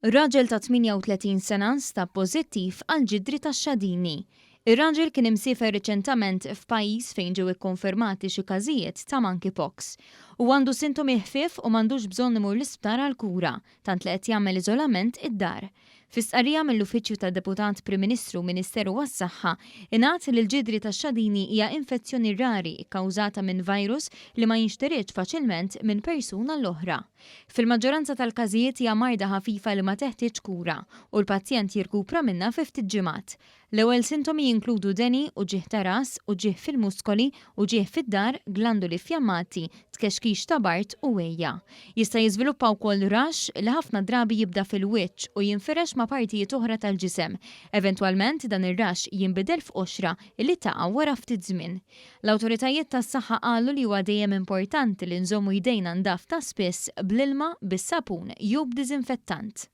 Raġel ta' 38 sena nstab pożittiv għall-ġidri tax-xadini. Ir-raġel kien imsiefer riċentament f'pajjiż fejn ġew ikkonfermati xi każijiet ta' monkeypox. Huwa għandu sintomi ħfief u m'għandux bżonn imur l-isptar għall-kura, tant li qed jagħmel iżolament id-dar. Fi stqarrija mill-Uffiċċju tad-Deputat Prim Ministru u Ministeru għas-Saħħa, ingħad li l-ġidri tax-xadini hija infezzjoni rari kkawżata minn virus li ma jinxteridx faċilment minn persuna għall-oħra. Fil-maġġoranza tal-każijiet hija marda ħafifa li ma teħtieġx kura u l-pazjent jirkupra minnha fi ftit ġimgħat. L-ewwel sintomi jinkludu deni, uġigħ ta' ras, uġigħ fil-muskoli, uġigħ fid-dar, glanduli fjammati, tkexkix ta' bard u għejja. Jista' jiżviluppa wkoll raxx li ħafna drabi jibda fil-wiċċ u jinfirex ma' partijiet oħra tal-ġisem. Eventwalment dan ir-raxx jinbidel f'qoxra li taqa' wara ftit żmien. L-awtoritajiet tas-saħħa qalu li huwa dejjem importanti li nżommu jdejna ndaf ta' spiss bl-ilma, bis-sapun jew b'diżinfettant.